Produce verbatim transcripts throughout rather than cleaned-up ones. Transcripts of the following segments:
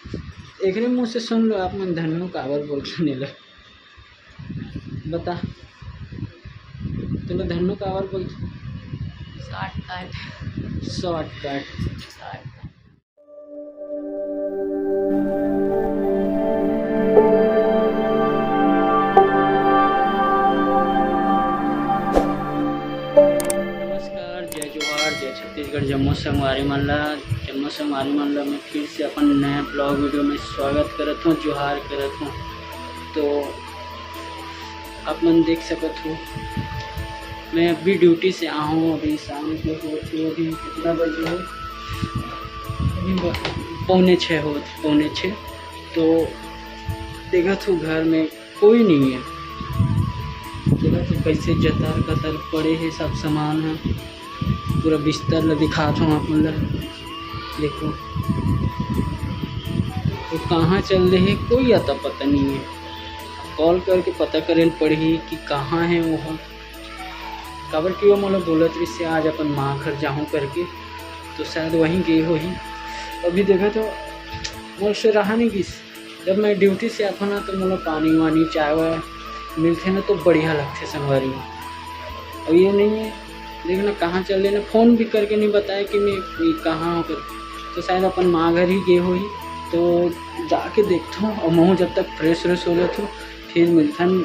एकरे मुंह से सुन लो, आप मन धन्नू काबर बोलथन एला? बता, तोला धन्नू काबर बोलथे? शॉर्टकट। शॉर्टकट। शॉर्टकट। नमस्कार, जय जोहार, जय छत्तीसगढ़, जम्मो संगवारी मन ला, जम्मो संगवारी मन ला मैं फिर से अपन नया ब्लॉग वीडियो में स्वागत करत हूँ, जोहार करत हूँ। तो आप मन देख सकत हो, मैं अभी ड्यूटी से आहूँ, अभी शाम के होत हे, अभी कितना बजे हे? अभी ब-, पौने छः होत, पौने छः। तो देखत हो घर में कोई नहीं है, देखत हो कैसे जतर कतर पड़े हे सब सामान ह। पूरा बिस्तर ला दिखात हूँ आप मन ला, देखो वो कहाँ चल दे हे, कोई अता पता नहीं है। कॉल करके पता करे ल पड़ही कि कहाँ है वो ह। काबर कि वो मोला बोलत रहिस हे आज अपन माँ घर जाहूँ करके, तो शायद वहीं गे होही। अभी देखा तो मोर से रहा नहीं गिस, जब मैं ड्यूटी से आथों ना तो मोला पानी वानी चाय वाय मिलथे ना तो बढ़िया लगथे संगवारी हो। अब ये नहीं है, देखना कहाँ चल देना, फ़ोन भी करके नहीं बताया कि मैं ये कहाँ हूँ कर, तो शायद अपन माँ घर ही गे होही। तो जाके देखथों और महूँ जब तक फ्रेश व्रेश हो लेथों, फिर मिलथन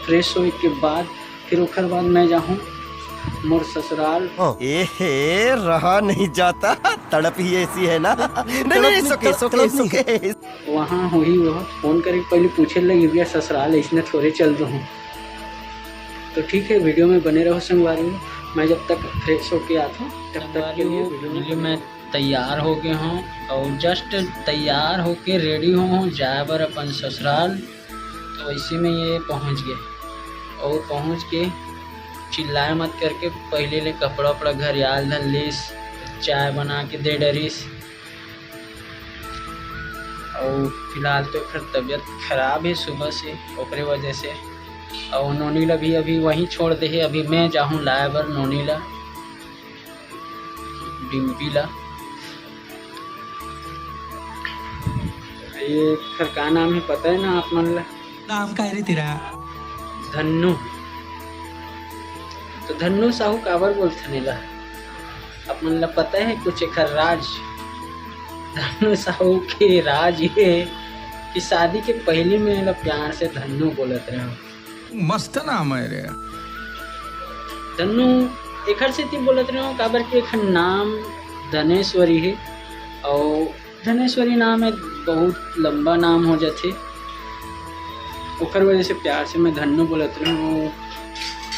फ्रेश होए के बाद, फिर ओखर बाद मैं जाहूँ मोर ससुराल। हाँ। ए हे, रहा नहीं जाता, तड़प ही ऐसी है ना। नहीं, नहीं, तड़प नहीं, सुके, तड़प, सुके, तड़प नहीं। सुके। वहाँ होही वो, फ़ोन करके पहले पूछे लगी, "भैया ससुराल ऐसने थोड़े चल दो हूँ।" तो ठीक है, वीडियो में बने रहो संगवारी हो। मैं जब तक फ्रेश होके आता हूँ, तब तक के लिए वीडियो में बने रहो। मैं तैयार हो गए हूँ और जस्ट तैयार होके रेडी हो हूँ जाए बर अपन ससुराल। तो इसी में ये पहुँच गए और पहुँच के चिल्लाए मत करके पहले ले कपड़ा उपड़ा घरियाल धर लीस, चाय बना के दे डरिस। और फिलहाल तो एकर तबीयत खराब है सुबह से, ओकरे वजह से। और नोनी ला भी अभी वहीं छोड़ दे है, अभी मैं जाहूँ लाए बर नोनी ला, डिम्पी ला। ये एकर का नाम है पता है ना आप मन ला? नाम का है रे तेरा? धन्नू। तो धन्नू साहू काबर बोलथन एला? आप मन ला पता है कुछ एकर राज? धन्नू साहू के राज ये है कि शादी के पहले में एला प्यार से धन्नू बोलत रहे हो। मस्त नाम है रे। धन्नू एखर सेती बोलत रहे हो, काबर कि एखर नाम धनेश्वरी है, और धनेश्वरी नाम एक बहुत लंबा नाम हो जाथे, ओकर वजह से प्यार से मैं धन्नू बोलत रहे हूँ।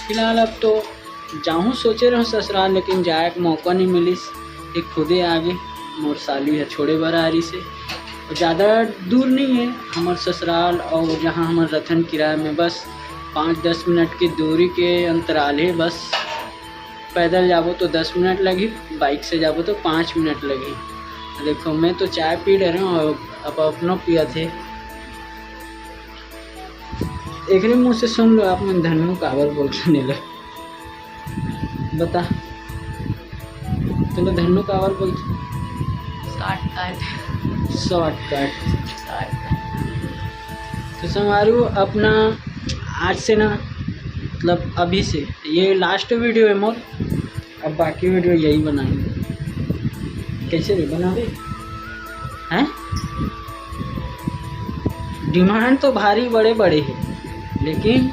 फिलहाल अब तो जाहूँ सोचे रहूँ ससुराल, लेकिन जाए के मौका नहीं मिलिस। ये खुदे आगे मोर साली है छोड़े बर आ रही से। ज़्यादा दूर नहीं है हमार ससुराल और जहाँ हमार रतन किराया में, बस पाँच दस मिनट की दूरी के अंतराल है। बस पैदल जाबो तो दस मिनट लगही, बाइक से जाबो तो पाँच मिनट लगही। देखो मैं तो चाय पी डरे हूँ, अब, अब अपनो पिया थे। एकरे मुँह से सुन लो आप मन धन्नू काबर बोलथन एला। बता, तोला धन्नू काबर बोलथे? शॉर्टकट। शॉर्टकट। शॉर्टकट। तो संगवारी हो, अपना आज से ना, मतलब अभी से ये लास्ट वीडियो है मोर, अब बाकी वीडियो यही बनाएंगे। कैसे भी बनावे हैं? डिमांड तो भारी बड़े बड़े है, लेकिन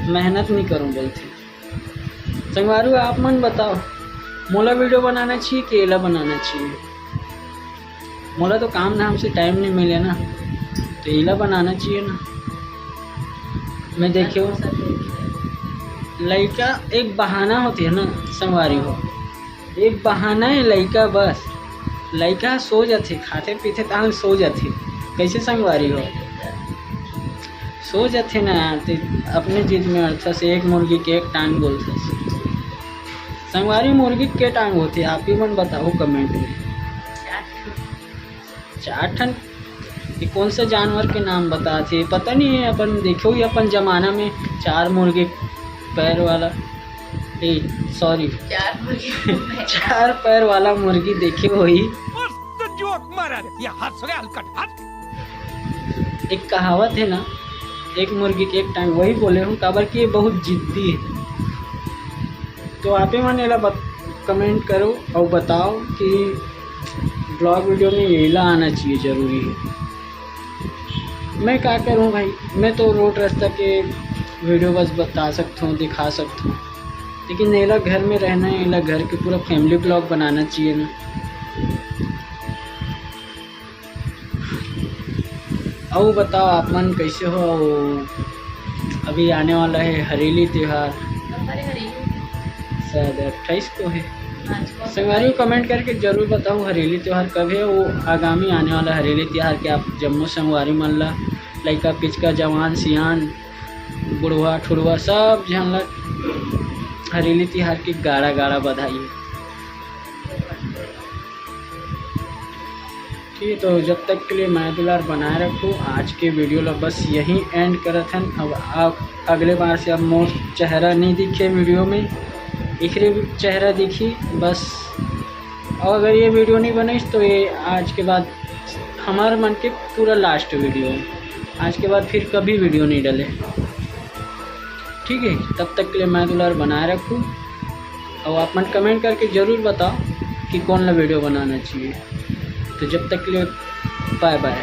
मेहनत नहीं करूँ बोलते। संगवारी हो, आप मन बताओ, मोला वीडियो बनाना चाहिए कि एला बनाना चाहिए? मोला तो काम धाम से टाइम नहीं मिले ना, तो एला बनाना चाहिए ना। मैं देखे हो, लइका एक बहाना होती है ना संगवारी हो, एक बहाना है लइका, बस लइका सो जाथे, खाथे पीथे तहां सो जाथे। कैसे संगवारी हो? सो जाथे ना यार, ते अपने जिद में अड़थस, एक मुर्गी के एक टांग बोलथस। संगवारी, मुर्गी के टांग होथे, आप ही मन बताओ कमेंट में। चार ठन। ये कौन सा जानवर के नाम बताथे? पता नहीं है, अपन देखे ही अपन जमाना में चार मुर्गी पैर वाला, ए सॉरी, चार मुर्गी चार पैर वाला मुर्गी देखे होही। ये हद हो गया हलकट, हद। एक कहावत है ना, एक मुर्गी के एक टांग, वही बोले हूँ, काबर कि ये बहुत जिद्दी है। तो आप ही मन एला बत, कमेंट करो और बताओ कि ब्लॉग वीडियो में येला आना चाहिए, जरूरी है। मैं का करूँ भाई, मैं तो रोड रास्ता के वीडियो बस बता सकता हूँ, दिखा सकता हूँ, लेकिन एला घर में रहना है, एला घर के पूरा फैमिली ब्लॉग बनाना चाहिए ना। अउ बताओ, आप मन कैसे हो? अभी आने वाला है हरेली त्योहार, हमारे हरेली शायद अट्ठाईस को है। आज को संगवारी, कमेंट करके जरूर बताओ, हरेली त्योहार कब है। वो आगामी आने वाला हरेली त्योहार के आप जम्मो संगवारी मन ला, लइका पिचका, जवान सियान, बुढ़वा ठुड़वा, सब झन ला हरेली त्योहार की गाड़ा गाड़ा बधाई। ठीक है, तो जब तक के लिए मया दुलार बनाए रखो। आज के वीडियो ला बस यहीं एंड करत हन। अब आ, अगले बार से अब मोर चेहरा नहीं दिखे वीडियो में, एकरे चेहरा दिखी बस। और अगर ये वीडियो नहीं बनिस तो ये आज के बाद हमारे मन के पूरा लास्ट वीडियो है। आज के बाद फिर कभी वीडियो नहीं डले, ठीक है? तब तक के लिए मया दुलार बनाए रखो और आप मन कमेंट करके ज़रूर बताओ कि कौन ला वीडियो बनाना चाहिए। तो जब तक के लिए बाय बाय।